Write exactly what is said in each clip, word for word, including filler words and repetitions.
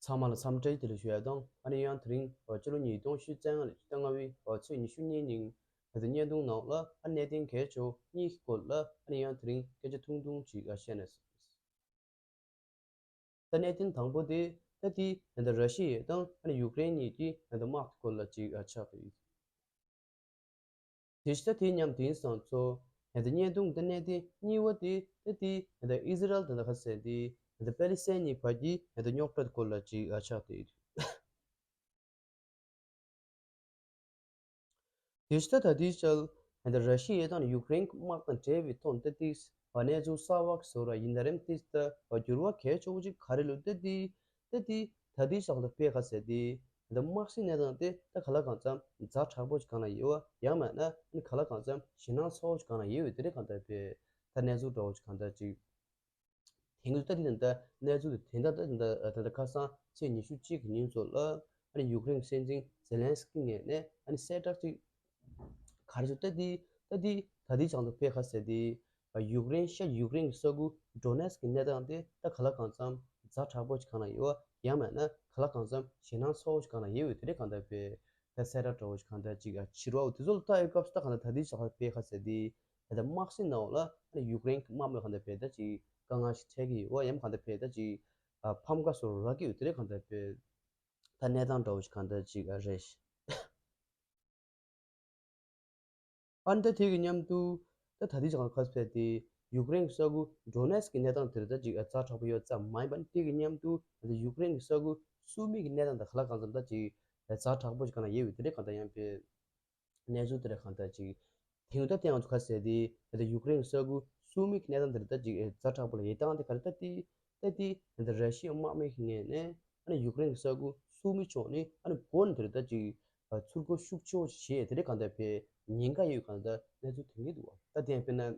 ཚང་མ་ལ་འཚམས་འདྲི་བདེ་ལེགས་ཞུ་ཡ་དང་། ཨ་ནི་ཡང་དེ་རིང་ཕྱི་ལོ་ཉིས་སྟོང་ཉི་ཤུ་རྩ་ལྔ་ལོའི་ཕྱི་ཟླ་ལྔ་པའི་ཚེས་ཉི་ཤུ་གཉིས་ཉིན་ང་ཚོའི་བརྙན་ཐུང་ནང་ལ་ཨ་གནད་དོན་གལ་ཆེ་བ་གཉིས་ཀྱི་སྐོར་ལ་ཨ་ནི་ཡང་དེ་རིང་སྐད་ཆ་ཐུང་ཐུང་ཅིག་བཤད་ན། ད་གནད་དོན་དང་པོ་དེ་ད་དེ་ད་ལྟ་ར་ཤི་ཡ་དང་ཨ་ནི་ཡུཀ་རེན་གཉིས་ཀྱི་ད་ལྟ་དམག་གི་སྐོར་ལ་ཅིག་ཆགས་ཀྱི་ཡོད། དེ་བཞིན་ད་དེ་མཉམ་དུ་ཡིན་སང་ཚོ་ད་ལྟ་བརྙན་ཐུང་ད་གནད་དོན་གཉིས་པ་དེ་ད་དེ་ད་ལྟ་ཨི་ཟི་རལ་དང་ད་ལྟ་ཁ་གསལ་དེ་ད་ལྟ་པེ་ལི་སི་ཐན་གཉིས་བར་གྱི་ད་ལྟ་རྙོག་དྲ་སྐོར་ལ་ཅིག་ཆགས་ཀྱི་ཡོད། དེ་ཕྱི་ད་ལྟའི་ཆར་ད་ལྟ་ར་ཤི་ཡ་དང་ཡུཀ་རེན་གྱི་དམག་དང་འབྲེལ་བའི་ཐོག་ད་ལྟའི་གནས་ཚུལ་གསར་བ་བཟོ་ར་ཡིན་ད་རེམ་དེ་ད་འགྱུར་བ་གལ་ཆེ་བོ་ཅིག་ག་རེ་ལུས་ད་ལྟའི་ད་ལྟའི་ད་ལྟའི་ཆར་ད་དཔེ་ཁ་གསལ་ཏེ་ད་དམག་སྲིད་གནས་སྟངས་དེ་ད་ག་ལ་གང་འཚམ་ཛ་དྲག་པོ་ཅིག་གང་ལ་ཡོད་བ། ཡང་མིན་ན་ག་ལ་གང་འཚམ་ཞེད་སྣང་ཚ་བོ་ཅིག་གང་ལ་ཡོད་བས། དེ་རེད་གང་ལྟར་དཔེ་ད་གནས་ཚུལ་འདྲ་བོ་ཅིག་གང་ལྟར་ཅིག་དེང་དུས་ད་དེ་ད་ལྟ་གནས་ཚུལ་དེ་ད་ལྟ་ད་ལྟ་ཁ་སང་ཚེས་ཉི་ཤུ་གཅིག་གི་ཉིན་ཚོ་ལ་ཨ་ནི་ཡུཀ་རེན་སྲིད་འཛིན་ཛེ་ལན་སི་ཀི་ངོས་ནས་ཨ་ནི་གསལ་བསྒྲགས་ཅིག་ག་རེ་ཞུ་ད་དེ་ད་དེ་ད་དེ་བྱང་དུ་དཔེ་ཁ་གསལ་ཏེ་ཡུཀ་རེན་ཤར་ཡུཀ་རེན་གྱི་ས་ཁུལ་ཌོ་ནེ་སི་ཀི་གནས་སྟངས་དེ་ད་ག་ལ་གང་འཚམ་ཛ་དྲག་པོ་ཞིག་གང་ལ་ཡོད་བ། ཡང་མིན་ན་ག་ལ་གང་འཚམ་ཞེད་སྣང་ཚ་བོ་ཞིག་གང་ལ་ཡོད་བས། དེ་རེད་གང་ལྟར་དཔེ་ད་གསལ་བསྒྲགས་འདྲ་བོ་ཞིག་གང་ལྟར་ཅིག་ཕྱིར་རོགས་དེ་ཚོ་ལ་ལྟ་ཡི་སྐབས་སུ་ད་གང་ལྟར་ད་དེ་བྱང་དཔེ་ཁ་གསལ་ཏེ། ད་ལྟ་དམག་སྲིད་ནང་ལ་ཨ་ནི་ཡུཀ་རེན་གྱི་དམག་མི་གང་ལྟར་བས་ད་ཅིག་དཀའ་ངལ་ཞིག་འཕྲད་ཀྱི་ཡོད་པ། ཡང་གང་ལྟར་བས་ད་ཅིག་ཨ་ཕམ་ཁ་སོར་རག་གི་ཡོད། དེ་རེད་གང་ལྟར་བས་ད་གནས་སྟངས་འདྲ་བོ་ཞིག་གང་ལྟར་ཅིག་ཨ་རེད། ཨ་ནི་ད་དེ་གི་མཉམ་དུ་ད་ད་ལྟའི་ཆར་ཁ་གསལ་ཏེ་ཡུཀ་རེན་གྱི་ས་ཁུལ་ཌོ་ནེ་སི་ཀི་གནས་སྟངས་དེར་ད་ཅིག་ཨ་ཛ་དྲག་པོ་ཡོད་ཙམ་མ་ཡིན་པ། ཨ་ནི་དེ་གི་མཉམ་དུ་ད་ལྟ་ཡུཀ་རེན་གྱི་ས་ཁུལ་སུ་མི་གི་གནས་སྟངས་ད་ག་ལ་གང་འཚམ་ད་ཅིག་ཨ་ཛ་དྲག་པོ་ཞིག་གང་ལ་ཡོད་བས། དེ་རེད་གང་ལྟར་ཡང་བས། གནས་ཚུལ་དེ་རིགས་གང་ལྟར་ཅིག་དེང་ད་ལྟ་ང་ཚོ་ཁ་གསལ་ཏེ་ད་ལྟ་ཡུཀ་རེན་ས་ཁུལ་སུ་མི་གི་གནས་སྟངས་དེ་རིགས་ད་ཅིག་ཛ་དྲག་པོ་ལ་ཡོད་སྟངས་དེ་ག་རེ་ད་ལྟའི་ད་ལྟའི་ད་ལྟ་ར་ཤི་ཡའི་དམག་མི་གི་ངོས་ནས་ཨ་ནི་ཡུཀ་རེན་གྱི་ས་ཁུལ་སུ་མི་ཕྱོགས་ནས་ཨ་ནི་འགོ་ནས་དེ་རིགས་ད་ཅིག་ཚུར་རྒོལ་ཤུགས་ཆེ་བོ་བྱས། དེ་རིགས་གང་ལྟར་བས་ཉེན་ཁ་ཡོད་གང་ལྟར་གནས་ཚུལ་ཐོན་གྱི་འདུག་བ། ད་དེ་ཡང་དཔེར་ན།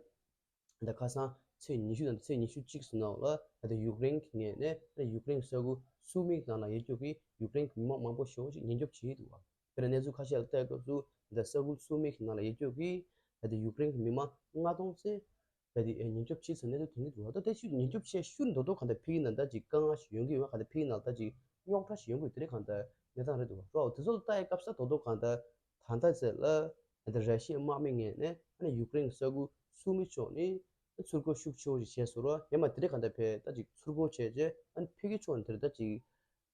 ད་ཁ་སང་ཚེས་ཉི་ཤུ་དང་ཚེས་ཉི་ཤུ་གཅིག་ཙམ་ནང་ལ་ད་ལྟ་ཡུཀ་རེན་གྱི་ངོས་ནས་ད་ལྟ་ཡུཀ་རེན་གྱི་ས་ཁུལ་སུ་མི་ནང་ལ་ཡོད་རྒྱུ་གི་ཡུཀ་རེན་གྱི་མི་མང་མང་པོ་ཞེ་པོ་ཅིག་ཉེན་སྐྱོབ་བྱེད་ཀྱི་འདུག་བ། དཔེར་ན་གནས་ཚུལ་ཁ་ཤས་ལ་ལྟ་སྐབས་སུ་ད་ལྟ་ས་ཁུལ་སུ་མི་ནང་ལ་ཡོད་རྒྱུ་གི་ད་ལྟ་ཡུཀ་རེན་གྱི་མི་མང་ལྔ་སྟོང་ཙམ་ད་ལྟ་ཉེན་སྐྱོབ་བྱེད་ཚུལ་གནས་ཚུལ་ཐོན་གྱི་འདུག་བ། ད་ལྟ་ཤུ་ཉེན་སྐྱོབ་བྱས་ཤུལ་མདོ་མདོ་གང་ལྟར་ཕ་གི་ནང་ད་ཅིག་དཀའ་ངལ་ཞིག་ཡོང་གི་ཡོད་མ། གང་ལྟར་ཕ་གི་ནང་ད་ཅིག་རྙོག་དྲ་ཞིག་ཡོང་གི་ཡོད། དེ་རིགས་གང་ལྟར་གནས་སྟངས་རེད་འདུག་བ། རོ་དེ་ཚོ་ལ་ལྟ་ཡི་སྐབས་སུ་ད་མདོ་མདོ་གང་ལྟར་ད་ལྟ་ཚེ་ལ། ད་ལྟ་ར་ཤི་ཡའི་དམག་མི་ངོས་ནས་ཨ་ནི་ཡུཀ་རེན་གྱི་ས་ཁུལ་སུ་མི་ཕྱོགས་ནས་ཚུར་རྒོལ་ཤུགས་ཆེ་བོ་ཞིག་བྱས་སོང་ར། ཡང་མ་དེ་རིགས་གང་ལྟར་བས་ད་ཅིག་ཚུར་རྒོལ་བྱས་རྗེས་ཨ་ནི་ཕ་གི་ཕྱོགས་ནས་དེ་རིགས་ད་ཅིག་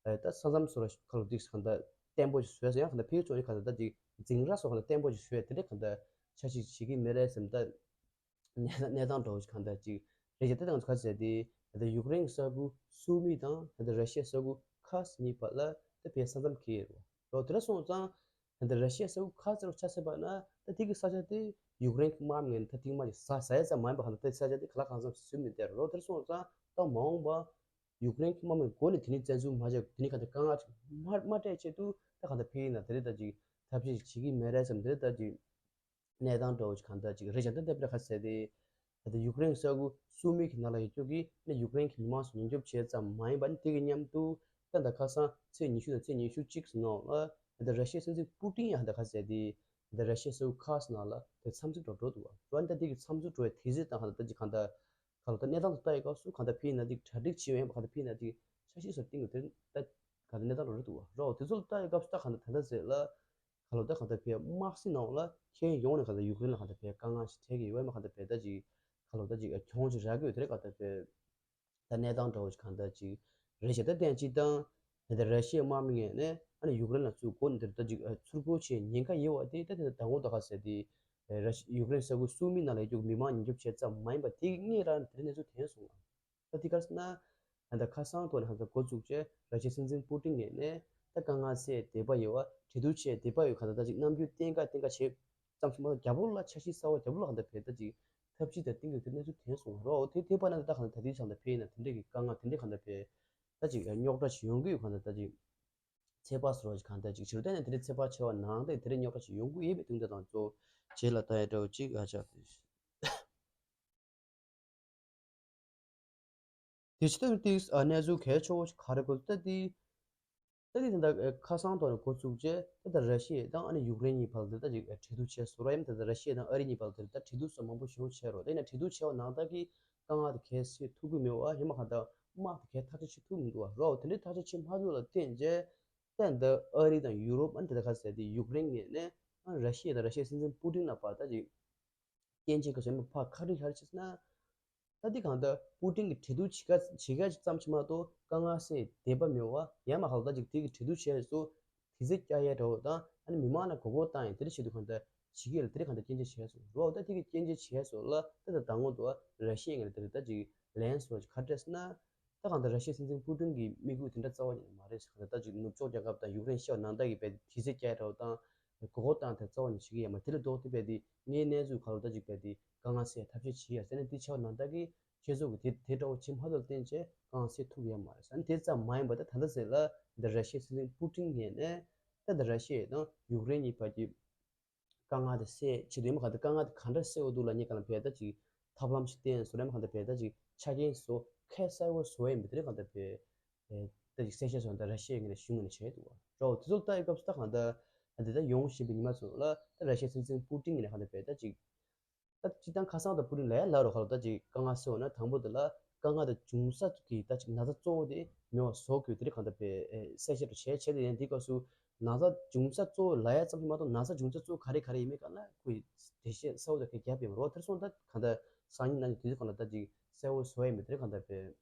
ཨ་ད་ས་མཚམས་སོ་ར་ཁ་ལོ་ཏིག་གང་ལྟར་བརྟན་པོ་ཞིག་བཟོས་ཟེར། ཡང་གང་ལྟར་ཕ་གི་ཕྱོགས་ནས་གང་ལྟར་ད་ཅིག་འཛིང་ར་སོགས་གང་ལྟར་བརྟན་པོ་ཞིག་བཟོས། དེ་རིགས་གང་ལྟར་འཆར་གཞི་བྱེད་ཀྱི་མེད་རེད་བསམ། ད་གནས་གནས་སྟངས་འདྲ་བོ་ཞིག་གང་ལྟར་ཅིག་རེད་ཅེས། ད་ང་ཚོ་ག་ཟེར་ཏེ་ད་ལྟ་ཡུཀ་རེན་གྱི་ས་ཁུལ་སུ་མི་དང་ད་ལྟ་ར་ཤི་ཡའི་ས་ཁུལ་ཁ་སི་གཉིས་བར་ལ་ད་བས་ས་མཚམས་འཁེལ་ཡོད་རེད་བ། རོ་དེ་འདྲ་སོང་ཙང་། ད་ལྟ་ར་ཤི་ཡའི་ས་ཁུལ་ཁ་ཙེ་རུ་ཆ་ཚད་པ་ན་ད་དེ་གི་ས་ཆ་དེ་ཡུཀ་རེན་གྱི་དམག་མི་ངོས་ནས་ད་ཐེངས་མ་ཞིག་ཟ་ཟ་ཡ་ཙམ་མ་ཡིན་པ། གང་ལྟར་ད་ས་ཆ་དེ་ག་ལ་གང་འཚམ་ཟིན་མི་བསྡད་རོ། དེར་སོང་ཙང་ད་མ་འོངས་པ་ཡུཀ་རེན་གྱི་དམག་མི་འགོ་ནས་དེ་ནས་བཙན་འཛུལ་མ་བྱས། དེ་ནས་གང་ལྟར་དཀའ་ངལ་ཅིག་མ་མ་སྤྲད་ཆེད་དུ་ད་གང་ལྟར་ཕ་གི་ནང་དེ་རིགས་ད་ཅིག་ཐབས་ཤེས་ཅིག་བྱེད་ཀྱི་མེད་རེད་བསམ། དེ་རིགས་ད་ཅིག་གནས་སྟངས་འདྲ་བོ་ཞིག་གང་ལྟར་ཅིག་རེད་ཀྱང་། ད་ལྟ་བར་ཁ་གསལ་ཏེ་ད་ལྟ་ཡུཀ་རེན་གྱི་ས་ཁུལ་སུ་མི་གི་ནང་ལ་ཡོད་རྒྱུ་གི་ནི་ཡུཀ་རེན་གྱི་མི་མང་ཚོ་ཉེན་སྐྱོབ་བྱས་ཙམ་མ་ཡིན་པ་ནི། དེ་གི་མཉམ་དུ་ད་ལྟ་ཁ་སང་ཚེས་ཉི་ཤུ་དང་ཚེས་ཉི་ཤུ་གཅིག་ནང་ལ་ད་ལྟ་ར་ཤི་ཡའི་སྲིད་འཛིན་པུ་ཏིན་ཡང་ད་ལྟ་ཁ་གསལ་ཏེ་ད་ལྟ་ར་ཤི་ཡའི་ས་ཁུལ་ཁག་ཅིག་ནང་ལ་དེ་འཚམས་གཟིགས་འགྲོ་འགྲོ་འདུག་བ། འགྲོ་ནི་ད་དེ་གི་འཚམས་གཟིགས་འགྲོ་བའི་དུས་ཚོད་དང་གང་ལྟར་ད་ཅིག་གང་ལྟར་ག་ལ་ད་གནས་སྟངས་དུ་ལྟ་ཡི་སྐབས་སུ་གང་ལྟར་ཕ་གི་ནང་ཅིག་གྲ་སྒྲིག་བྱེད་ཡོད་པ། གང་ལྟར་ཕ་གི་ནང་ཅིག་འཆར་གཞི་སོགས་བཏིང་དགོས། དེ་ད་གང་ལྟར་གནས་སྟངས་འགྲོ་རེད་འདུག་བ། རོ་དེ་ཚོ་ལ་ལྟ་ཡི་སྐབས་སུ་ད་གང་ལྟར་ད་ལྟ་ཟེར་ལ། ག་ལོ་ད་གང་ལྟར་བས་དམག་སྲིད་ནང་ལ་ཁྱོན་ཡོངས་ནས་གང་ལྟར་ཡུཀ་རེན་ལ་གང་ལྟར་བས་དཀའ་ངལ་ཞིག་འཕྲད་ཀྱི་ཡོད་པ། མ་གང་ལྟར་བས་ད་ཅིག་ག་ལོ་ད་ཅིག་གྱོང་ཞིག་རག་གི་ཡོད། དེ་རེད་གང་ལྟར་བས་ད་གནས་སྟངས་འདྲ་བོ་ཞིག་གང་ལྟར་ཅིག་རེད་ཤག་ད་བརྟེན་ཅིག་དང་། ད་ལྟ་ར་ཤི་ཡའི་དམག་མི་ངོས་ནས་ཨ་ནི་ཡུཀ་རེན་ལ་ཚུར་རྒོལ་ནས་དེར་ད་ཅིག་ཚུར་རྒོལ་བྱེད་ཉེན་ཁ་ཡོད་པ་དེ་ད་དེ་ད་དང་པོ་ད་ག་ཟེར་ཏེ། ར་ཤི་ཡུཀ་རེན་ས་ཁུལ་སུ་མི་ནང་ལ་ཡོད་རྒྱུ་མི་མང་ཉེན་སྐྱོབ་བྱས་ཙམ་མ་ཡིན་པ་དེ་གི་སྔོན་རང་དེ་རིང་གནས་ཚུལ་ཐོན་སོང་ང་། ད་དེ་ག་རེ་ཟེར་ན། ད་ལྟ་ཁ་སང་ཐོག་ནས་ཧ་ད་འགོ་བཙུགས་བྱས་ར་ཤི་ཡའི་སྲིད་འཛིན་པུ་ཏིན་ངོས་ནས་ད་དཀའ་ངལ་སེལ་བདེ་པོ་ཡོད་པ། གྲོས་བསྡུར་བྱས་བདེ་པོ་ཡོད། གང་ལྟར་ད་ཅིག་རྣམ་འགྱུར་བསྟན་ག་བསྟན་ག་བྱས་ཙམ་ཞིག་མ་གཏོགས་རྒྱབ་ལོགས་ལ་འཆར་གཞི་གསར་པ་རྒྱབ་ལོགས་གང་ལྟར་བས་ད་ཅིག་ཐབས་ཇུས་དང་བསྟུན་གྱི་དེ་གནས་ཚུལ་ཐོན་སོང་རོ། དེ་དེ་བར་ན་ད་གང་ལྟར་ད་ལྟའི་ཆ་ལ་ཕེ་ཡིན་ན་དེ་འདྲས་ཀྱི་དཀའ་ངལ་དེ་འདྲས་གང་ལྟར་བས་ད་ཅིག་རྙོག་དྲ་ཞིག་ཡོང་གི་ཡོད། གང་ལྟར་ད་ཅིག་ཚོད་དཔག་སོགས་གང་ལྟར་ཅིག་ཕྱིར་བལྟས་ནས་དེ་འདྲས་ཚོད་དཔག་བྱས་པ་ནང་བཞིན་དེ་འདྲས་རྙོག་དྲ་ཞིག་ཡོང་གི་ཡོད་པའི་དུས་ཚོད་དང་གཙོ་བྱས་ལ་ད་ཡ་འདྲ་བོ་ཅིག་ཨ་ཅག་དེ། དེ་ཕྱི་ལྟར་ཏིག་ཨ་གནས་ཚུལ་གལ་ཆེ་བོ་ཞིག་ག་རེ་གོ་ད་དེ། ད་དེ་དེ་འདྲ་ཁ་སང་ཐོག་ནས་འགོ་བཙུགས་རྗེས་ད་ལྟ་ར་ཤི་ཡ་དང་ཨ་ནི་ཡུཀ་རེན་གཉིས་བར་དུ་ད་ཅིག་གྲོས་བསྡུར་བྱས་སོང་ར། ཡིན་ད་ལྟ་ར་ཤི་ཡ་དང་ཨ་རི་གཉིས་བར་དུ་ད་གྲོས་བསྡུར་སོགས་མང་པོ་ཞིག་བྱས་རོ། དེ་ཡིན་ན་གྲོས་བསྡུར་བྱས་པ་ནང་ལྟར་གྱི་ དཀའ་ངལ་དེ་གས་སེལ་ཐུབ་ཀྱི་མེད་པ། ཡང་མིན་ཁ་ད་དམག་དེ་གས་ཐག་གཅོད་བྱེད་ཐུབ་མི་འདུག་བ། རོ་དེ་འདྲའི་ཐག་གཅོད་བྱེད་མ་ཐུབ་ལ་བརྟེན་བྱས། ད་འདི་ཨ་རི་དང་ཡུ་རོབ། ཨ་ནི་དེ་དག་ག་ཟེར་དེ་ཡུཀ་རེན་ངོས་ནས། ཨ་ར་ཤི་ཡ་དང་ར་ཤི་ཡའི་སྲིད་འཛིན་པུ་ཏིན་ལ་བར་ད་ཅིག་སྐྱོན་བརྗོད་ཀྱི་བྱེད་མ་ཕར་ཁ་རི་ཁ་རི་བྱས་ན། ད་འདི་གང་ལྟར་པུ་ཏིན་གྱི་གྲོས་བསྡུར་བྱེད་ཀ་བྱེད་ཀ་ཙམ་ཞིག་མ་གཏོགས་དཀའ་ངལ་སེལ་བདེ་པ་མེད་པ། ཡང་མིན་ཁ་ད་ཅིག་དེ་གི་གྲོས་བསྡུར་བྱས་སུ་དུས་ཚོད་བསྐྱལ་ཡས་འདྲ་བོ་དང་། ཨ་ནི་མི་མང་ལ་མགོ་སྐོར་བཏང་ཡས་དེ་འདྲ་བྱེད་དུས་གང་ལྟར་བྱེད་ཀྱི་ལ་དེ་འདྲ་གང་ལྟར་སྐྱོན་བརྗོད་བྱས་སོང་རོ། ད་དེ་གི་སྐྱོན་བརྗོད་བྱས་སོང་ལ། ད་ད་དང་པོ་དུ་ར་ཤི་ཡ་ངོས་ནས་དེ་ལ་ད་ཅིག་ལན་སོགས་ག་རེ་སྤྲད་ཟེར་ན། ད་གང་ལྟར་ར་ཤི་ཡའི་སྲིད་འཛིན་པུ་ཏིན་གྱི་དམིགས་ཡུལ་དེ་འདྲ་རྩ་བ་ཉིད་ནས་མ་རེད་ཟེར། གང་ལྟར་ད་ཅིག་ནུབ་ཕྱོགས་རྒྱལ་ཁབ་དང་ཡུཀ་རེན་ཤོར་ནང་ལྟར་གྱི་བས་དུས་ཚོད་བསྐྱལ་འདྲ་བོ་དང་མགོ་སྐོར་བཏང་དེ་རྩ་བ་ཉིད་བྱེད་ཀྱི་ཡོད་མ་རེད། དེ་ལས་ལྡོག་སྟེ་བས་དེ་ངའི་གནས་ཚུལ་ག་ལ་ད་ཅིག་བས་དེ་དཀའ་ངལ་སེལ་ཐབས་ཤེས་བྱེད་ཡ་ཟེར་ནས་དེ་ཆེ་བ་ནང་ལྟར་གྱི་ཁྱེད་ཚོ་གི་དེ་དེ་འདྲ་བོ་བྱེད་མ་ཐུབ་ལ་བརྟེན་བྱས་དཀའ་ངལ་སེལ་ཐུབ་ཀྱི་ཡོད་མ་རེད་ཟེར། ཨ་ནི་དེ་ཙམ་མ་ཡིན་པ་ད་ད་ལྟ་ཟེར་ལ་འདི་ར་ཤི་ཡའི་སྲིད་འཛིན་པུ་ཏིན་ངོས་ནས་ད་འདི་ར་ཤི་ཡ་དང་ཡུཀ་རེན་གཉིས་བར་གྱི་དཀའ་ངལ་དེ་སེལ་ཆེད་དུ་ཡང་མིན་ཁ་ད་དཀའ་ངལ་དེ་གང་འདྲ་སེལ་དགོས་འདུག་ལབ་མཁན་གང་ལ་བས་ད་ཅིག་ཐབས་ལམ་ཞིག་བསྟན་སོང་། ཡང་མིན་ཁ་ད་བས་ད་ཅིག་ཆ་རྐྱེན་བཟོ་ཁ་གསལ་པོ་བཟོ་ཡས་མི་དེ་རེད། གང་ལྟར་བས་ད་ཅིག་གསལ་བཤད་སོང་། ད་ར་ཤི་ཡའི་ངོས་ནས་གཞུང་ངོས་ནས་བྱས་འདུག་བ། རོ་དེ་ཚོ་ལྟ་ཡི་སྐབས་སུ་ད་གང་ལྟར་ད་འདི་ད་ཡོང་བཞིན་པའི་ཉི་མ་ཚོ་ལ་ད་ར་ཤི་ཡའི་སྲིད་འཛིན་པུ་ཏིན་ངོས་ནས་གང་ལྟར་བས་ད་ཅིག་ད་སྤྱིར་བཏང་ཁ་སང་ད་པུ་ཏིན་ལ་ཡ་ལབ་རོ་ཁ་ལ་ད་ཅིག་དཀའ་ངལ་སེལ་བ་ན་དང་པོ་དེ་ལ་དཀའ་ངལ་དེ་འབྱུང་ས་གི་ད་ཅིག་ན་ཚ་གཙོ་བོ་དེ་མེད་པ་བཟོ་དགོས། དེ་རེད། གང་ལྟར་བས་གསལ་བཤད་རུ་བྱས་བྱས་ཏེ་ཡང་འདི་སྐབས་སུ་ན་ཚ་འབྱུང་ས་གཙོ་བོ་ལབ་ཡ་ཙམ་ཞིག་མ་གཏོགས་ན་ཚ་འབྱུང་ས་གཙོ་བོ་ག་རེ་ག་རེ་ཡིན་མིན་གང་ལ་ཁོས་འགྲེལ་བཤད་གསལ་པོ་དེ་ག་རྒྱབ་ཡོད་མ་རེད། དེར་སོང་ད་གང་ལྟར་སང་ཉིན་གནངས་ཉིན་དུས་ཚོད་གང་ལ་ད་ཅིག་གསལ་པོ་བཟོ་ཡ་མེད། དེ་རེད། གང་ལྟར་བས་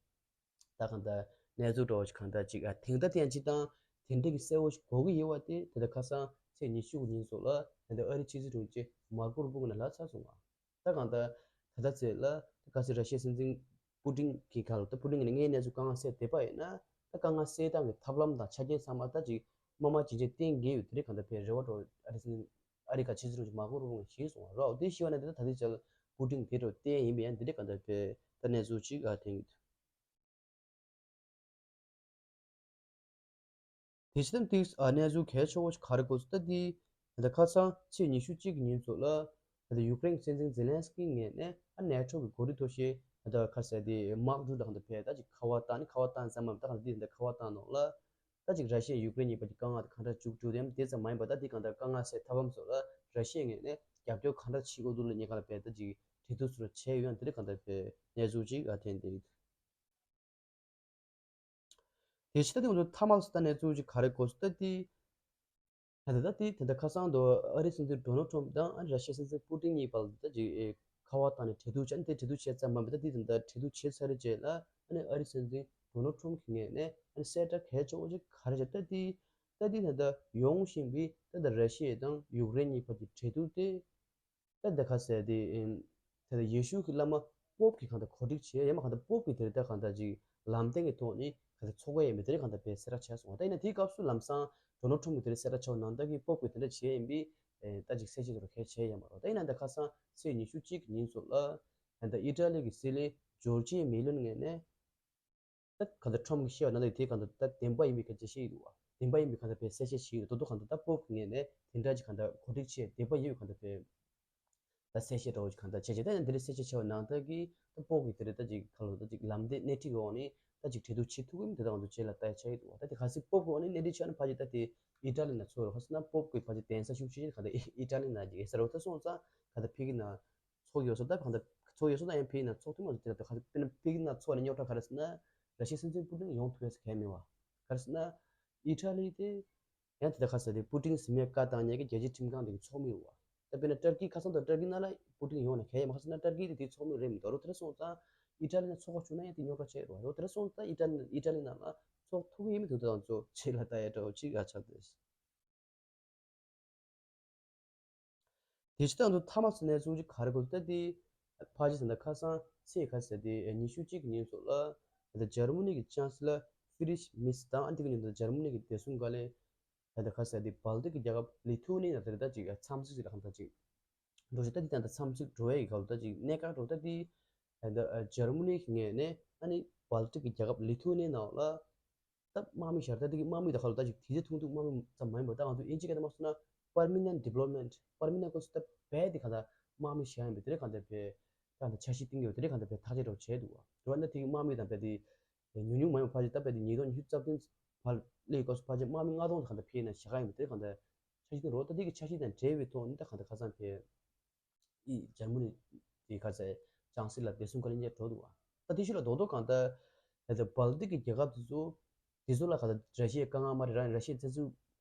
ད་གང་ལྟར་གནས་ཚུལ་འདྲ་བོ་ཞིག་གང་ལྟར་ཅིག་ཨ་དེང་ད་ཐེངས་ཅིག་དང་དེ་འདྲ་གི་གསལ་པོ་ཞིག་གོ་གི་ཡོད་པ་དེ་དེ་ལྟར་ཁ་སང་ཚེས་ཉི་ཤུ་གི་ཉིན་སོགས་ལ་དེ་འདྲ་ཨ་རིའི་ཕྱི་སྲིད་དྲུང་ཆེ་མར་ཀོ་རུ་པོ་ངོས་ནས་ལབ་ཚར་སོང་བ། ད་གང་ལྟར་ད་ལྟ་ཚེ་ལ་ད་ག་ཚོད་ར་ཤི་ཡའི་སྲིད་འཛིན་པུ་ཏིན་གྱི་ཁ་ལ་ད་པུ་ཏིན་གྱི་ངའི་གནས་ཚུལ་དཀའ་ངལ་སེལ་བདེ་པ་ཡིན་ན། ད་དཀའ་ངལ་སེལ་སྟངས་ཀྱི་ཐབས་ལམ་དང་ཆ་རྐྱེན་ཚང་མ་ད་ཅིག་དམག་མ་ཇི་བྱས་བསྟན་དགོས་ཡོད། དེ་རེད། གང་ལྟར་བས་རེ་བ་འདྲ་བོ་ཨ་རི་སྲིད་འཛིན་ཨ་རི་ཁ་ཕྱི་སྲིད་དྲུང་ཆེ་མར་ཀོ་རུ་པོ་ངོས་ཞུས་སོང་བ། རོ་དེ་ཞུས་པ་ན་དེ་ད་ད་ལྟའི་ཆར་པུ་ཏིན་དེ་འདྲ་བསྟན་ཡིན་པ་ཡང་དེ་རེད། གང་ལྟར་བས་ད་གནས་ཚུལ་ཅིག་ཨ་དེང་དེ་ཕྱི་དམ་ཏིག་ཨ་གནས་ཚུལ་གལ་ཆེ་བོ་ཞིག་ག་རེ་གོ་སོང་ད་དེ། ད་ཁ་སང་ཚེས་ཉི་ཤུ་གཅིག་གི་ཉིན་ཚོ་ལ་ད་ཡུཀ་རེན་སྲིད་འཛིན་ཛེ་ལན་སི་ཀི་ངོས་ནས་ཨ་ནེ་ཊོ་གི་འགོ་ཁྲིད་ཐོག་ཤེས་ད་ཁ་ས་དེ་མར་ཀ་རུ་ཊ་གང་ལྟར་བས་ད་ཅིག་ཁ་པར་བཏང་ནས་ཁ་པར་བཏང་ཙམ་མམ་ད་གང་ལྟར་དེ་ད་ཁ་པར་བཏང་ནོག་ལ། ད་ཅིག་ར་ཤི་ཡ་ཡུཀ་རེན་གཉིས་བར་གྱི་དཀའ་ངལ་དེ་གང་འདྲ་མཇུག་སྒྲིལ་དེ་ཡང་དེ་ཙམ་མ་ཡིན་པ་ད་དེ་གང་ལྟར་དཀའ་ངལ་སེལ་ཐབས་ལམ་སོགས་ལ་ར་ཤི་ཡ་ངོས་ནས་རྒྱབ་སྐྱོར་གང་འདྲ་བྱེད་དགོས་འདུག་ལ་ཉེ་ག་ལ་བས་ད་ཅིག་གྲོས་བསྡུར་སོགས་བྱས་ཡོད། ཡང་དེ་རིང་གང་ལྟར་བས་གནས་ཚུལ་ཅིག་ཨ་ཐེན་དེ། དེ་ཕྱི་ད་དེ་ང་ཚོ་མཐའ་མ་ལ་ད་གནས་ཚུལ་ཅིག་ག་རེ་གོ་སོང་ད་དེ། ད་ད་ད་དེ་དེ་འདྲ་ཁ་སང་དུ་ཨ་རིའི་སྲིད་འཛིན་ཌོ་ནལ་ཊམ་དང་ཨ་རི་ར་ཤི་ཡའི་སྲིད་འཛིན་པུ་ཏིན་གཉིས་བར་ལ་ད་ཅིག་ཨེ་ཁ་པར་བཏང་ནས་གྲོས་བསྡུར་བྱས། ཨ་ནི་དེ་གྲོས་བསྡུར་བྱས་ཙམ་མ་ཡིན་པ་ད་དེ་དེ་འདྲ་གྲོས་བསྡུར་བྱས་ཚར་རེད་བྱས་ལ། ཨ་ནི་ཨ་རིའི་སྲིད་འཛིན་ཌོ་ནལ་ཊམ་གྱི་ངོས་ནས་ཨ་ནི་གསལ་བསྒྲགས་གལ་ཆེ་བོ་ཅིག་ག་རེ་བྱས་ད་དེ། ད་དེ་ད་ད་ཡོང་བཞིན་པའི་ད་ད་ར་ཤི་ཡ་དང་ཡུཀ་རེན་གཉིས་བར་གྱི་གྲོས་བསྡུར་དེ། ད་འདི་ཁ་ཟེར་དེ། ཨིན། ད་ལྟ་ཡེ་ཤུ་གི་བླ་མ་པོབ་ཀྱིས་གང་ལྟར་གོ་སྒྲིག་བྱས་ཡ་མ་གང་ལྟར་པོབ་ཀྱིས་དེ་རིང་ད་གང་ལྟར་ཅིག་ལམ་སྟོན་གྱི་ཐོག་ནས་གང་ལྟར་ཚོགས་པ་ཡས་མས་དེ་རིང་གང་ལྟར་བས་གསལ་བསྒྲགས་བྱས་སོང་བ། ད་ཡིན་ན་དེའི་སྐབས་སུ་ལམ་སང་ཌོ་ནལ་ཊམ་གྱིས་དེ་རིང་གསལ་བསྒྲགས་བྱས་པ་ནང་ལྟར་གྱི་པོབ་ཀྱིས་དེ་འདྲ་བྱས་ཡིན་པས་ད་ཅིག་གསལ་བཤད་ཅིག་རུ་ཁས་བྱས་ཡ་མ་རོ། ད་ཡིན་ན་འདི་ཁ་སང་ཚེས་ཉི་ཤུ་གཅིག་གི་ཉིན་སོགས་ལ་ད་ལྟ་ཨི་ཊ་ལི་གི་སྲིད་བློན་ཇོར་ཇི་མེ་ལོན་ངོས་ནས། ད་ག་ད་ཊམ་གྱིས་བཤད་པ་ནང་ལ་དེ་ག་ད་ད་བདེན་པ་ཡིན་པའི་སྐད་ཆ་བཤད་ཀྱི་འདུག་བ། བདེན་པ་ཡིན་པའི་ག་ད་བས་གསལ་བཤད་བྱས་ཡོད། ད་དུང་ག་ད་ད་པོབ་ངོས་ནས་དེ་འདྲ་ཅིག་ག་ད་གོ་སྒྲིག་བྱས་བདེན་པ་ཡོད་ག་ད་བས་ད་གསལ་བཤད་འདྲ་བོ་ཅིག་ག་ད་བྱས་བྱས། ད་ཡང་དེ་འདྲ་གསལ་བཤད་བྱས་པ་ནང་ལྟར་གྱི་ད་པོབ་ཀྱིས་དེ་རིང་ད་ཅིག་ག་ལོ་ད་ཅིག་ལམ་སྟོན་སྣེ་ཁྲིད་ཀྱི་འོག་ནས་ད་ཅིག་གྲོས་བསྡུར་བྱེད་ཐུབ་ཀྱི་མིན་དེ་དག་ང་ཚོ་རྗེས་ལ་ལྟ་ཡ་ཆགས་ཀྱི་འདུག་བ། ད་དེ་གལ་སྲིད་པོབ་ཀྱི་འོག་ནས་སྣེ་ཁྲིད་བྱས་ན་ཕལ་ཆེར་ད་དེ་ཨི་ཊ་ལི་ནང་ཚོགས་རོགས་ཟེར་ན་པོབ་ཀྱིས་ཕལ་ཆེར་གདན་ས་ཤུགས་ཆེ་ཆེ་ག་ད་ཨི་ཊ་ལི་ནང་ཅིག་ཡོད་ས་རེད། ད་སོང་ཙང་ག་ད་ཕ་གི་ནང་ཚོགས་ཡོད་སོང་། ད་གང་ལྟར་ཚོགས་ཡོད་སོང་། ད་ཡང་ཕ་གི་ནང་ཚོགས་ཐུབ་མ་སོང་། དེ་ལ་ད་ག་ད་དཔེར་ན་ཕ་གི་ནང་ཚོགས་ནས་རྙོག་དྲ་ག་རེ་ཟེར་ན། ར་ཤི་ཡའི་སྲིད་འཛིན་པུ་ཏིན་ཡོང་ཐུབ་ཡ་ཟེར་གང་ཡང་མེད་བ། ག་རེ་ཟེར་ན། ཨི་ཊ་ལི་དེ་ཡང་དེ་ལྟར་ཁ་ཟེར་དེ་པུ་ཏིན་ཟེར་མཁན་བཀའ་བཏང་མཁན་གྱི་རྒྱལ་སྤྱིའི་ཁྲིམས་ཁང་དེ་གི་ཚོགས་མི་རེད་བ། ད་དཔེར་ན་ཏར་ཀི་ཁ་སང་དང་ཏར་ཀི་ནང་ལ་པུ་ཏིན་ཡོང་ན་གང་ཡང་མ་ག་ཟེར་ན་ཏར་ཀི་དེ་དེའི་ཚོགས་མི་རེད་མི་འདུག་རོ། དེ་འདྲ་སོང་ཙང་ཨི་ཊ་ལི་ནང་ཚོགས་པ་བྱུང་ན་ཡང་དེ་རྙོག་དྲ་ཆེ་རུ་བ་རོ། དེ་འདྲ་སོང་ཙང་ཨི་ཊ་ལི་ཨི་ཊ་ལི་ནང་ལ་ཚོགས་ཐུབ་ཀྱི་ཡིན་མི་འདུག་ད་ང་ཚོ་རྗེས་ལ་ལྟ་ཡ་འདྲ་བོ་ཅིག་ཨ་ཆགས་འདུག་དེ་ཕྱི་ད་ང་ཚོ་མཐའ་མ་ཚོ་གནས་ཚུལ་ཅིག་ག་རེ་གོ་ད་དེ། ཕལ་ཆེར་ད་ཁ་སང་ཚེས་ག་ཟེར་དེ་ཉི་ཤུ་གཅིག་གི་ཉིན་སོགས་ལ་ད་འཇར་མ་ནི་གི་ཅང་སི་ལར་ཕི་རིད་རིཆ་མེར་ཚ་དང་ཨ་དེ་གི་ཉིན་ད་འཇར་མ་ནི་གི་བདེ་སྲུང་བཀའ་བློན། ད་ད་ག་ཟེར་དེ་བལ་ཏིག་གི་རྒྱལ་ཁབ་ལི་ཐུ་ནི་ཡ་དེར་ད་ཅིག་འཚམས་གཟིགས་ལ་གང་ད་ཅིག་འགྲོ་ཞིག་ད་དེ་ད་ད་འཚམས་གཟིགས་འགྲོ་ཡ་ཡི་ག་ལ་ད་ཅིག་གནད་འགག་འགྲོ་ད་དེ། ད་ཨ་འཇར་མ་ནི་གི་ངོས་ནས་ཨ་ནི་བལ་ཏིག་གི་རྒྱལ་ཁབ་ལི་ཐུ་ནི་ནང་ལ་ད་དམག་མི་བཞག་ད་དེ་གི་དམག་མི་ད་ག་ལ་ད་ཅིག་དེ་ཚེ་ཐུང་ཐུང་དམག་མི་ཙམ་མ་ཡིན་པ་ད་ང་ཚོ་ཨིན་ཇི་སྐད་ད་མ་སོང་ན་པར་མ་ནེན་ཊི་ཌི་པོ་ལོ་ཡ་མེན་ཊི། པར་མ་ནེན་ཊི་སྐོར་སུ་ད་བས་དེ་ག་ད་དམག་མི་བཞག་ཡིན་པས་དེ་རེད། གང་ད་བས་གང་ད་འཆར་གཞི་བཏིང་ཡོད་དེ་རེད། གང་ད་བས་ཐག་གཅོད་འགྲོ་བྱས་འདུག་བ། འགྲོ་བ་ན་དེ་གི་དམག་མི་དང་བས་དེ། ཉུང་ཉུང་མ་ཡོང་ཕལ་ཆེར་ད་བས་དེ་ཉིས་སྟོང་ཉི་ཤུ་རྩ་བདུན་བར་སླེབས་སྐབས་སུ་ཕལ་ཆེར་དམག་མི་ལྔ་སྟོང་དེ་གང་ད་ཕེབས་ན་བཞག་ཡིན་པས་དེ་གང་ད་འཆར་གཞི་བཏིང་རོགས། ད་དེ་གི་འཆར་གཞི་དང་འབྲེལ་བའི་ཐོག་ནས་ད་གང་ད་ཁ་སང་བས། ཨི་འཇར་མ་ནི་དེ་ག་ཚད་ ལྕང་སེར་ལ་བདེ་སྲུང་བཀའ་བློན་ཅིག་འགྲོ་འདུག་བ། ད་དེ་ཤུལ་ལ་རྡོག་རྡོག་གང་ལྟར་ད་ལྟ་བལ་ཏིག་གི་རྒྱལ་ཁབ་དེ་ཚོ་དེ་ཚོ་ལ་གང་ལྟར་ར་ཤི་ཡའི་དཀའ་ངལ་མ་རེད། ར་ར་ཤི་ཡའི་བཙན་འཛུལ་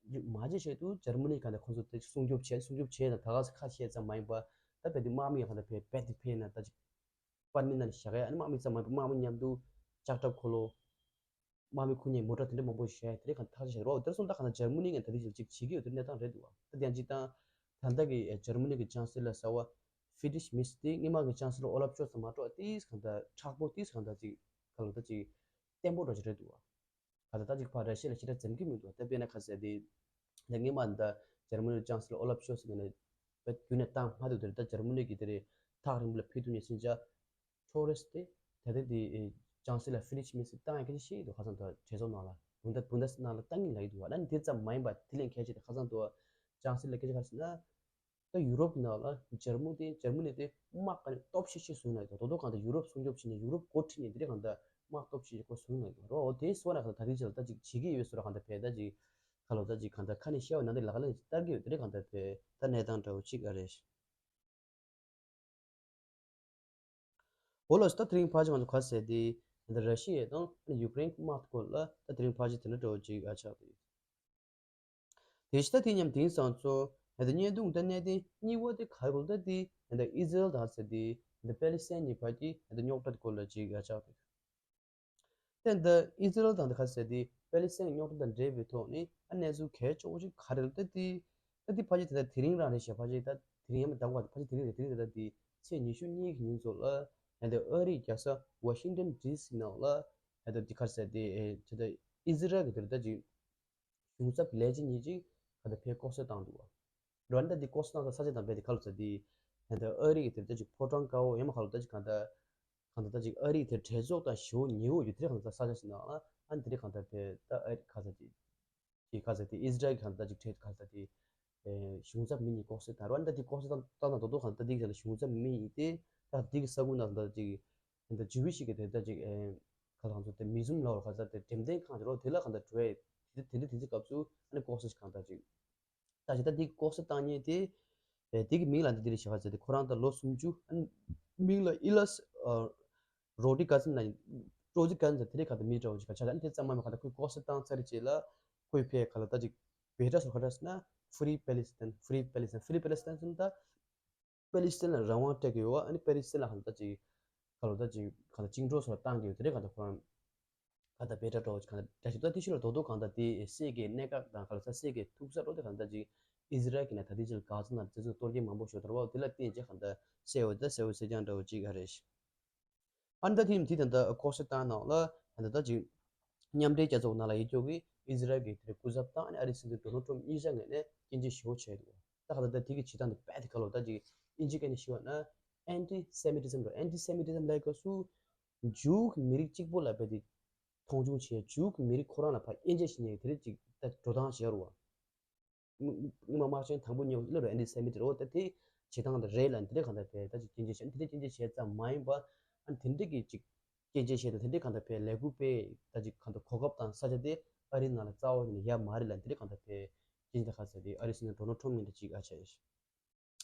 མ་བྱེད་ཆེད་དུ་འཇར་མ་ནི་གང་ལྟར་ཁོང་ཚོ་དེ་སྲུང་སྐྱོབ་བྱས། སྲུང་སྐྱོབ་བྱས་ན་ད་ག་ས་ཁ་ཤས་ཙམ་མ་ཡིན་པ་ད་རྦད་དེ་དམག་མི་ཡང་གང་ལྟར་ཕེ་རྦད་དེ་ཕེ་ན་ད་ཅིག་པར་མི་ནང་བཞག་ཡ། ཨ་ནི་དམག་མི་ཙམ་མ་ཡིན་པ་དམག་མི་མཉམ་དུ་ལྕགས་ཁྲབ་འཁོར་ལོ། དམག་མི་ཁོ་གཉིས་མོ་ཊ་དེ་འདྲ་མང་པོ་བཞག་དེ་རིང་གང་ཐག་ཆོད་བྱས་རོགས། དེར་སོང་ད་གང་ལྟར་འཇར་མ་ནི་ངས་ད་ལྟ་ཅིག་བྱེད་ཀྱི་ཡོད་དེ་གནས་སྟངས་རེད་འདུག་བ། ད་དེ་ཡང་ཅིག་དང་ད་ལྟ་གི་འཇར་མ་ནི་གི་ཅང་སི་ལར་གསར་པ་ཧྥི་རི་ཌི་རིས་མེརྩ་དེ་སྔོན་མ་གི་ཅང་སི་ལར་ཨོ་ལབ་ཤོལ་ཚ་མ་གཏོགས་ཏིས་གང་ལྟར་མཁྲེགས་པོ་ཏིས་གང་ལྟར་ཅིག་ག་ལ་ད་ཅིག་བརྟན་པོ་འདྲ་ཅིག་རེད་འདུག་བ། གང་ལྟར་ད་ཅིག་ཕར་ར་ཤི་ཡ་ལ་ཞེ་དྲག་འཛེམ་གྱི་མི་འདུག་བ། ད་དཔེར་ན་ག་ཟེར་དེ་ད་སྔོན་མ་ད་འཇར་མ་ནི་ཅང་སི་ལར་ཨོ་ལབ་ཤོལ་ཚ་ངོས་ནས་བརྒྱུད་ནས་བཏང་མ་ཐུབ་དེ་རེད། ད་འཇར་མ་ནི་གི་དེ་རེད་ཐག་རིང་པོ་ལ་ཕེབས་ཐུབ་མཁན་ཕྱིན་ཆད་ཊོ་རི་སི་ཊི་དེ་ད་ལྟ་དེ་ཅང་སི་ལར་ཧྥི་རི་ཌི་རིས་མེརྩ་བཏང་ཡ་སྐད་ཆ་བཤད་ཀྱི་འདུག་ཁ་སང་ད་གྲོས་ཚོགས་ནང་ལ་བུན་བདག་བུན་བདག་ནང་ལ་བཏང་གི་ལབ་ཀྱི་འདུག་བ། ཨ་ནི་དེ་ཙམ་མ་ཡིན་པ་དེ་ལས་གལ་ཆེ་དེ་ཁ་སང་དུ་ཅང་སི་ལར་སྐད་ཆ་ག་རེ་ཟེར་ན། ད་ཡུ་རོབ་ཀྱི་ནང་ལ་འཇར་མུ་དེ་འཇར་མ་ནི་དེ་དམག་ག་ནས་སྟོབས་ཆེ་ཤོས་བཟོས་ན་ཡོད། ད་དོ་དོ་གང་ལྟར་ཡུ་རོབ་སྲུང་སྐྱོབ་བྱེད་ནས་ཡུ་རོབ་འགོ་ཁྲིད་ནས་དེ་རིང་གང་ལྟར་དམག་སྟོབས་ཆེ་ཤོས་ཁོ་བཟོས་ན་ཡོད་རོ། དེ་བཟོས་ན་གང་ལྟར་ད་ལྟའི་ཆར་ལ་ད་ཅིག་བྱེད་ཀྱི་ཡོད་བཟོ་ར་གང་ལྟར་བས་ད་ཅིག་ག་ལོ་ད་ཅིག་གང་ལྟར་ཁ་ནས་བཤད་པ་ནང་དེ་ལག་ལེན་བསྟར་གྱི་ཡོད། དེ་རིང་གང་ལྟར་བས་ད་གནས་སྟངས་འདྲ་བོ་ཅིག་ཨ་རེད། འོ་ལགས་སོ། ད་དེ་རིང་ཕལ་ཆེར་ང་ཚོ་ག་ཟེར་དེ་ད་ར་ཤི་ཡ་དང་ཡུཀ་རེན་དམག་སྐོར་ལ་ད་དེ་རིང་ཕལ་ཆེར་དེ་འདྲ་འདྲ་བོ་ཅིག་ཨ་ཆགས་འདུག་དེ་བཞིན་ད་དེ་མཉམ་དེང་སང་ཚོ་ད་བརྙན་ཐུང་ད་གནད་དོན་གཉིས་པ་དེ་ག་རེ་ད་དེ་ད་ཨི་ཟི་རལ་ད་ཟེར་དེ་ད་པེ་ལི་སི་ཐན་གཉིས་བར་གྱི་ད་རྙོག་དྲ་སྐོར་ལ་ཅིག་ཡ་ཆགས་འདུག་དེ་ད་ཨི་ཟི་རལ་དང་ད་ག་ཟེར་དེ་པེ་ལི་སི་ཐན་གྱི་རྙོག་དྲ་དང་འབྲེལ་བའི་ཐོག་ནས་ཨ་གནས་ཚུལ་གལ་ཆེ་བོ་ཅིག་ག་རེ་ད་དེ་ད་དེ་ཕལ་ཆེར་ད་དེ་རིང་རང་རེད་ཤག་ཕལ་ཆེར་ད་དེ་རིང་ཡང་མ་འདང་བ་ཕལ་ཆེར་དེ་རིང་རེད། དེ་རིང་རེད། ད་དེ་ཚེས་ཉི་ཤུ་གཉིས་ཀྱི་ཉིན་ཚོ་ལ་ད་ཨ་རིའི་རྒྱལ་ས་ཝ་ཤིང་ཏན་ཌི་སི་ནང་ལ་ད་དེ་ག་རེ་ཟེར་དེ་ད་ཨི་ཟི་རལ་གྱི་དེ་ད་ཅིག་གཞུང་ཚབ་ལས་བྱེད་གཉིས་ཅིག་ག་ད་ཕེ་ལྐོག་གསོད་བཏང་འདུག་བ། རོན་ད་འདི་ལྐོག་གསོད་བཏང་ས་ས་ཆ་དང་རྦད་དེ་ག་ལ་ཟེར་དེ་ད་ཨ་རི་གི་དེ་ད་ཅིག་ཕོ་བྲང་དཀར་པོ་ཡང་མ་ག་ལ་ད་ཅིག་ག་ད་ག་ད་ད་ཅིག་ཨ་རི་དེ་གྲོས་ཚོགས་དང་ཞི་བོ་ཉི་འོག་ཡོད་དེ་ག་ད་ས་ཆ་ཞིག་ནང་ཨ་འདི་རེད། ག་ད་ཕེ་ད་ཨ་རི་ག་ད་དེ་ཅིག་ག་ཟེར་དེ་ཨི་ཟི་རལ་གི་ག་ད་ད་ཅིག་གྲོས་ག་ད་དེ་གཞུང་ཚབ་མི་གཉིས་ལྐོག་གསོད་བཏང་རོན་ད་འདི་ལྐོག་གསོད་བཏང་བཏང་ན་དོ་དོ་ག་ད་འདི་ག་ད་གཞུང་ཚབ་མི་གཉིས་དེ་ད་འདི་གི་ས་ཁུལ་ནང་ད་ཅིག་ད་ཇུ་ཝི་ཤི་གི་དེ་ད་ཅིག་ཨེ་ཁ་ལང་ཚོ་དེ་མིའུ་ཛིམ་ལ་བར་ཁ་ཚ་དེ་འགྲེམས་སྟོན་ཁང་ཅིག་རོ། དེ་ལ་གང་ལྟར་འགྲོ་ཡས་དེ་དེ་འདྲ་དེ་ཚོའི་སྐབས་སུ་ཨ་ནི་ལྐོག་གསོད་ཅིག་གང་ལྟར་ཅིག་ད་ཅིག་ད་དེ་ལྐོག་གསོད་བཏང་མཁན་དེ་ཨེ་དེ་གི་མིང་ལ་འདི་འདི་རེད་ཞེས་པ་ཟེར་ཏེ་ཁོ་རང་ད་ལོ་སུམ་ཅུ་ཨ་ནི་མིང་ལ་ཨི་ལ་སི་ཨ་རོ་ཌི་ག་ཛིན་ལ་རོ་ཛི་ག་ཛིན་ཟེར་དེ་རེད། གང་ལྟར་མི་འདྲ་བོ་ཅིག་ག་ཆགས་ད་ཨ་ནི་དེ་ཙམ་མ་མ་གང་ལྟར་ཁོས་ལྐོག་གསོད་བཏང་ཚར་རྗེས་ལ་ཁོས་ཕེ་ག་ལ་ད་ཅིག་བེ་ཏྲ་སོ་ག་ཏྲ་ཟེར་ན་Free Palestine, Free Palestine, Free Palestine ཟེར་ན་ད་པེ་ལི་སི་ཐན་ལ་རང་དབང་སྤྲད་ཀྱི་ཡོད་བ། ཨ་ནི་པེ་ལི་སི་ཐན་ལ་གང་ལྟར་ཅིག་ག་ལོ་ད་ཅིག་གང་ལྟར་བཅིངས་འགྲོལ་སོགས་བཏང་གི་ཡོད་དེ་རེད། གང་ལྟར་ཁོ་རང་གང་ལྟར་བེ་ཏྲ་འགྲོ་གང་ལྟར་འདྲ་ཞིག་ད་དེ་ཤུལ་ལ་རྡོག་རྡོག་གང་ལྟར་དེ་སྲིད་ཀྱི་གནད་འགག་དང་གང་ལྟར་སྲིད་ཀྱི་ཐུག་ས་འགྲོ་དེ་གང་ལྟར་ཅིག་ཨི་ཟི་རལ་གྱི་ནས་ད་ལྟའི་ཆར་གྷ་ཛ་ནང་བཙན་འཛུལ་གཏོར་རྒྱག་མང་པོ་ཞིག་དར་བ་དེ་ལ་བརྟེན་བྱས་གང་ལྟར་སེ་འོ་ད་སེ་འོ་སེ་ཅང་འདྲ་བོ་ཅིག་ཨ་རེད། ཨ་ནི་ད་དེ་དེ་ད་ལྟ་ལྐོག་གསོད་བཏང་ནང་ལ་ད་ལྟ་ཅིག་མཉམ་འབྲེལ་རྒྱལ་ཚོགས་ནང་ལ་ཡོད་ཀྱོག་གི་ཨི་ཟི་རལ་གྱི་དེ་སྐུ་ཚབ་དང་ཨ་ནི་ཨ་རིའི་སྲིད་འཛིན་ཌོ་ནལ་ཊམ་གཉིས་ཆ་ངོས་ནས་སྐྱོན་བརྗོད་ཞེ་པོ་བྱས་འདུག་ད་ག་ད་ལྟ་དེ་གི་བྱེད་སྟངས་དེ་རྦད་དེ་ག་ལོ་ད་ཅིག་ཨིན་ཇི་སྐད་ནས་ཞུ་བ་ན་anti-Semitism་རོ། Anti-Semitism་ལབ་སྐབས་སུ་ཇུའུ་གི་མི་རིགས་གཅིག་པོ་ལ་རྦད་དེ་མཐོང་ཆུང་བྱས། ཇུའུ་གི་མི་རིགས་ཁོ་རང་ལ་ཕར་དབྱེ་འབྱེད་བྱེད་མཁན་དེ་འདྲ་ཅིག་ད་འགྲོ་སྟངས་བྱས་རུ་བ། སྔོན་མ་དམག་ཆེན་དང་པོ་གཉིས་པ་ལ་རུ་ཨན་ཏི་སེ་མི་ཊི་རོ། ད་དེ་བྱེད་སྟངས་དེ་རེད་ལ་དེ་འདྲ་གང་ལྟར་དེ་ད་ཅིག་སྐྱོན་བརྗོད་བྱས་དེ་འདྲ་སྐྱོན་བརྗོད་བྱས་ཙམ་མ་ཡིན་པ་ཨ་ནི་དེ་འདྲ་གི་ཅིག་སྐྱོན་བརྗོད་བྱས་དང་དེ་འདྲ་གང་ལྟར་དེ་ལས་འགུལ་སྤེལ་ད་ཅིག་གང་ལྟར་གོ་སྐབས་དང་ས་ཆ་དེ་ཨ་རིའི་ནང་ལ་རྩ་བ་ནས་ཡོད་མ་རེད་ལ་དེ་འདྲ་གང་ལྟར་དེ་སྐྱོན་བརྗོད་ད་ག་ཟེར་དེ་ཨ་རིའི་སྲིད་འཛིན་ཌོ་ནལ་ཊམ་ངོས་ནས་ཅིག་ཨ་བྱས།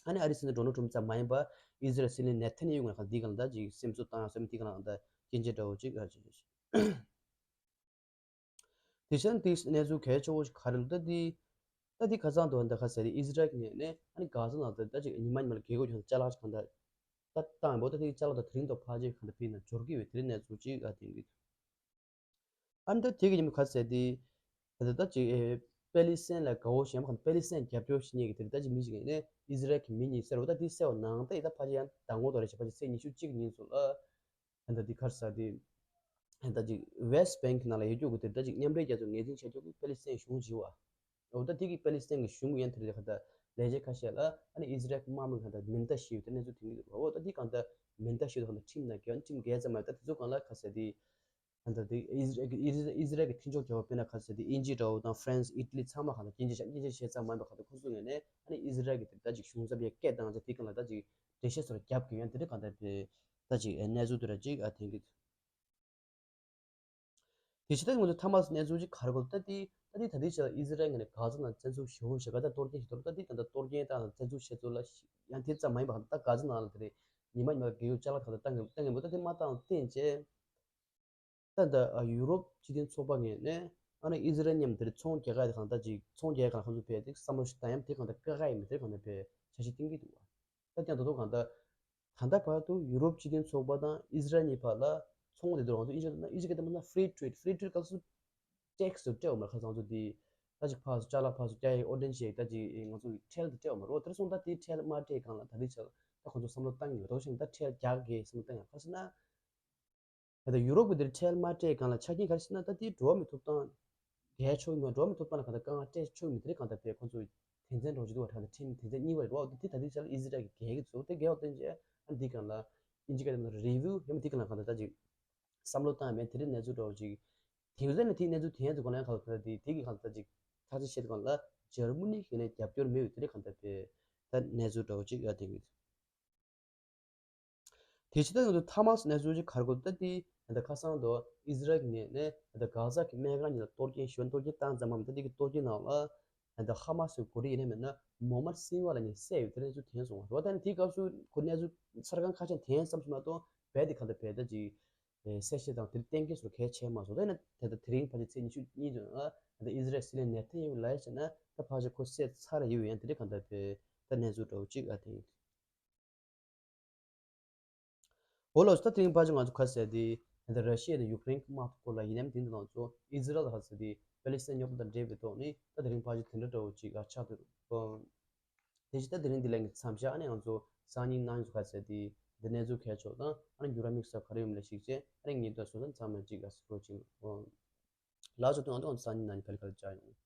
ཨ་ནི་ཨ་རིའི་སྲིད་འཛིན་ཌོ་ནལ་ཊམ་ཙམ་མ་ཡིན་པ་ཨི་ཟི་རལ་སྲིད་བློན་ནེ་ཐན་ཡ་ཧུ་ངོས་ནས་འདི་གང་ལ་ད་ཅིག་སེམས་གསོ་བཏང་ཡང་སེམས་འདི་གང་ལ་ད་སྐྱོན་བརྗོད་འདྲ་བོ་ཅིག་ཨ་ཅིག་ཅིག་དེ་བཞིན་དེ་གནས་ཚུལ་གལ་ཆེ་བོ་ཞིག་ག་རེ་ལ་ད་དེ་ད་དེ་ཁ་སང་དུ་འདི་ཁ་ཟེར་ཏེ་ཨི་ཟི་རལ་གྱི་ངོས་ནས་ཨ་ནི་གྷ་ཛ་ནང་ད་ད་ཅིག་ཉི་མ་ཉི་མ་ལ་རྒྱལ་ཁབ་ཁྱོན་ཅ་ལག་ཅིག་གང་ལྟར་ད་བཏང་ཡོད་པ་ད་དེ་ཅ་ལག་ད་དེ་རིང་ཐོག་ཕལ་ཆེར་གང་ལྟར་ཕྱིན་ན་འབྱོར་གྱི་ཡོད་དེ་རིང་གནས་ཚུལ་ཅིག་ཨ་དེ་འདི། ཨ་ནི་ད་དེ་གི་ཉིན་མོ་ག་ཟེར་ཏེ། ད་ལྟ་ཅིག་ཨེ་པེ་ལི་སི་ཐན་ལ་དགའ་བོ་ཞེ་མ་གང་པེ་ལི་སི་ཐན་རྒྱབ་སྐྱོར་བྱེད་མཁན་གྱི་དེ་ལྟ་ཅིག་མི་ཞིག་ཡིན་ནས་ཨི་ཟི་རལ་གྱི་མི་གཉིས་ཟེར་བ་ད་དེ་གསལ་བ་ནང་ད་ཡི་ད་ཕལ་ཆེར་ཡང་ཟླ་ངོ་དོ་རེ་བྱས་ཕལ་ཆེར་ཚེས་ཉི་ཤུ་གཅིག་ཉིན་སོང་ལ། ཨ་ནི་ད་དེ་ག་ཟེར་ཏེ། ཨ་ནི་ད་ཅིག་ཝེ་སི་ཊི་བེང་ཀི་ནང་ལ་ཡོད་རྒྱུ་གི་དེ་ལྟ་ཅིག་མཉམ་འབྲེལ་རྒྱལ་ཚོགས་ངོས་འཛིན་བྱེད་རྒྱུ་གི་པེ་ལི་སི་ཐན་གཞུང་ཇི་བ། འོ་ད་དེ་གི་པེ་ལི་སི་ཐན་གྱི་གཞུང་ཡན་དེ་རེད་ག་ད་ལས་བྱེད་ཁ་ཤས་ལ་ཨ་ནི་ཨི་ཟི་རལ་གྱི་དམག་མི་ག་ད་མེ་མདའ་བཤུས་ཡོད་དེ་གནས་ཚུལ་ཐོན་གྱི་འདུག་འོ་ད་དེ་གང་ད་མེ་མདའ་བཤུས་དེ་གང་ད་ཁྲིམས་ནང་འགལ་ཁྲིམས་འགལ་ཙམ་མ་ཡིན་ད་དེ་ཚོ་གང་ལ་ག་ཟེར་ཏེ། ཨ་ནི་ད་དེ་ཨི་ཟི་རལ་གྱི་ཨི་ཟི་ཨི་ཟི་རལ་གྱི་མཐུན་ཕྱོགས་རྒྱལ་ཁབ་དཔེར་ན་ག་ཟེར་ཏེ་དབྱིན་ཇི་འདྲ་བོ་དང་ཧྥ་རན་སི་ཨི་ཊ་ལི་ཚང་མ་གང་ད་སྐྱོན་བརྗོད་བྱས་སྐྱོན་བརྗོད་བྱས་ཙམ་མ་ཡིན་པ་གང་ད་ཁོ་ཚོའི་ངོས་ནས་ཨ་ནི་ཨི་ཟི་རལ་གྱི་དེ་ད་ཅིག་གཞུང་ཚབ་ཡ་སྐད་བཏང་བྱས་དེ་གང་ལ་ད་ཅིག་འགྲེལ་བཤད་སོགས་རྒྱབ་ཀྱི་ཡོད་དེ་འདྲ་གང་ད་དེ་ད་ཅིག་གནས་ཚུལ་དེ་ར་ཅིག་ཨ་ཐེན་གྱི། དེ་བྱས་ད་ང་ཚོ་ཐ་མ་གནས་ཚུལ་ཅིག་ག་རེ་གོ་ད་དེ་ད་དེ་ད་དེ་ཆ་ཨི་ཟི་རལ་ངོས་ནས་གྷ་ཛ་ནང་བཙན་འཛུལ་ཞེ་པོ་ཞེ་ག་ད་གཏོར་སྐྱོན་ཞིག་གཏོར་ད་དེ་གང་ད་གཏོར་སྐྱོན་དང་བཙན་འཛུལ་བྱས་ཚུལ་ལ་ཡང་དེ་ཙམ་མ་ཡིན་པ་གང་ད་གྷ་ཛ་ནང་ལ་དེ་རེད། ཉི་མ་ཉི་མ་རྒྱལ་ཡོངས་ཅ་ལག་ཁག་ཏུ་བཏང་གི་བཏང་གི་མོད། ད་དེ་མ་བཏང་བརྟེན་བྱས། ད་ད་ཡུ་རོབ་སྤྱི་མཐུན་ཚོགས་པ་ངོས་ནས་ཨ་ནི་ཨི་ཟི་རལ་མཉམ་དེར་ཚོང་རྒྱག་ག་དེ་གང་ལྟར་ཅིག་ཚོང་རྒྱག་ག་ཁོང་ཚོ་བས་དེ་བསམ་བློ་ཞིག་བཏང་ཡམ་དེ་གང་ལྟར་བཀག་ག་ཡིན་མིན་དེ་གང་ལྟར་བས་འཆར་གཞི་བཏིང་གི་འདུག་བ། ད་ཀྱང་ད་དུང་གང་ལྟར་ད་ལྟ་བར་དུ་ཡུ་རོབ་སྤྱི་མཐུན་ཚོགས་པ་དང་ཨི་ཟི་རལ་གཉིས་བར་ལ་ཚོང་དེ་དུ་ང་ཚོ་ཨིན་ཇི་ཨིན་ཇི་སྐད་དུ་མ་ན་free trade free trade སྐབས་སུ་ཊེག་སི་དུ་སྤྲད་འོ་མ་ཁ་སང་ཚོ་དེ་ད་ཅིག་ཕར་ཚུར་ཅ་ལག་ཕར་ཚུར་རྒྱག་ཡའི་ཨོ་ཌན་ཞིག་ད་ཅིག་ང་ཚོ་ཁྲལ་དུ་སྤྲད་འོ་མ་རོ། དེར་སོང་ད་དེ་ཁྲལ་མ་སྤྲད་གང་ལ་ད་དེ་ཆ་ད་ཁོང་ཚོ་བསམ་བློ་བཏང་ཡོད། ད་བཞིན་ད་ཁྲལ་རྒྱག་གི་བསམ་བློ་བཏང་ཡོད་ག་རེ་ཟེར་ན། ད་ལྟ་ཡུ་རོབ་ཀྱི་འདིར་ཁྲལ་མ་སྤྲད་གང་ལ་ཆ་རྐྱེན་ག་རེ་ཟེར་ན། ད་དེའི་འགྲོ་བ་མིའི་ཐོབ་ཐང་རྒྱལ་ཆོག་མི་འགྲོ་བ་མིའི་ཐོབ་ཐང་ལ་གང་ལྟར་སྤྲད་ཆོག་མི་དེ་རིགས་གང་ལྟར་བས་ཁོང་ཚོས་དོན་ཚན་འགྲོ་བཞིན་འདུག་བ། ད་ལྟ་ཁྲིམས་དོན་ཚན་གཉིས་པ་རེད་བ། དེ་ད་དེ་ཆ་ལ་ཨི་ཟི་རལ་གྱིས་འགལ་གྱི་འདུག་དེ་འགལ་བ་བསྟན་བྱས་ཨ་འདི་གང་ལ་ཨིན་ཇི་སྐད་ནང་རི་བིའུ་ཡང་མིན་དེ་གང་ལ་གང་ལྟར་ད་ཅིག་བསམ་བློ་བཏང་མེད་དེ་རིགས་གནས་ཚུལ་འདྲ་བོ་ཅིག་དེང་སང་ནས་དེའི་གནས་ཚུལ་དེ་ཡང་དུ་གང་ལ་ཡང་གང་ལ་ད་དེ་དེ་གི་གང་ལྟར་ད་ཅིག་ཐག་གཅོད་བྱེད་དུ་གང་ལ་འཇར་མ་ནི་གི་ནས་རྒྱབ་སྐྱོར་མེད་པའི་དེ་རིགས་གང་ལྟར་བས་ད་གནས་ཚུལ་འདྲ་བོ་ཅིག་ཡ་དེ་ཡིན། དེ་ཕྱི་ད་ང་ཚོ་ཧ་མ་སི་གནས་ཚུལ་ཅིག་ག་རེ་གོ་ད་དེ་ད་ཁ་སང་དུ་ཨི་ཟི་རལ་གྱི་ངོས་ནས་ད་གྷ་ཟ་གི་སྨན་ཁང་གཉིས་ལ་གཏོར་སྐྱོན་ཞུ་གཏོར་སྐྱོན་བཏང་ཙམ་མམ་ད་དེ་གི་གཏོར་སྐྱོན་ནང་ལ་ད་ཧ་མ་སི་གི་འགོ་ཁྲིད་ཡིན་ན་མིན་ན་མོ་མར་སིན་ཝ་ལ་ནི་བསད་ཡོད་དེ་གནས་ཚུལ་ཐོན་སོང་བ་རེད་བ། ད་ནི་དེའི་སྐབས་སུ་ཁོ་གནས་ཚུལ་གསར་ཁང་ཁ་ཤས་ཐོན་ཙམ་ཞིག་མ་གཏོགས་རྦད་དེ་ག་ད་རྦད་ད་ཅིག་གསལ་བཤད་དང་དེ་གཏན་འཁེལ་སོགས་གལ་ཆེ་མ་སོང་། ད་ནི་ད་ད་དེ་རིང་ཕལ་ཆེར་ཚེས་ཉི་ཤུ་གཉིས་དུ་ད་ཨི་ཟི་རལ་སྲིད་བློན་ནེ་ཐན་ཡ་ཧུ་ལ་ཡ་བྱས་ན་ད་ཕལ་ཆེར་ཁོ་བསད་ཚར་ཡོད་ཡང་དེ་རིགས་ག་ད་རྦད་ད་གནས་ཚུལ་འདྲ་བོ་ཅིག་ཨ་དེ་ཡིན། འོ་ལགས་སོ། ད་དེ་རིང་ཕལ་ཆེར་ང་ཚོ་ག་ཟེར་དེ་ད་ར་ཤི་ཡ་དང་ཡུཀ་རེན་གྱི་དམག་འཁྲུག་སྐོར་ལ་ཡིན་ནམ། དེ་འདི་ནང་ཚོ་ཨི་ཟི་རལ་ག་ཟེར་དེ་པེ་ལི་སི་ཐན་རྙོག་དྲ་དང་འབྲེལ་བའི་ཐོག་ནས་ད་དེ་རིང་ཕལ་ཆེར་དེ་འདྲ་འདྲ་བོ་ཅིག་ཨ་ཆགས་འདུག་ཨོ། དེ་བཞིན་ད་དེ་རིང་འདི་ལ་ངས་མཚམས་བཞག་ཨ་ནི་ང་ཚོ་སང་ཉིན་གནངས་ཉིན་ཚོ་ག་ཟེར་དེ་འདི་གནས་ཚུལ་གལ་ཆེ་དང་ཨ་ནི་འགྱུར་བ་དམིགས་བསལ་ག་རེ་ཡོད་མེད་ལ་གཞིགས་བྱས་ཨ་ནི་ངེད་ད་སོ་སོ་མཚམས་ལ་ཅིག་ཨ་སི་ཁྲོ་ཅིག་ཨོ། ལགས་སོ། དེ་ང་ཚོ་སང་ཉིན་གནངས་ཉིན་ག་ལེ་ག་ལེ་བཅར་ཡོང་།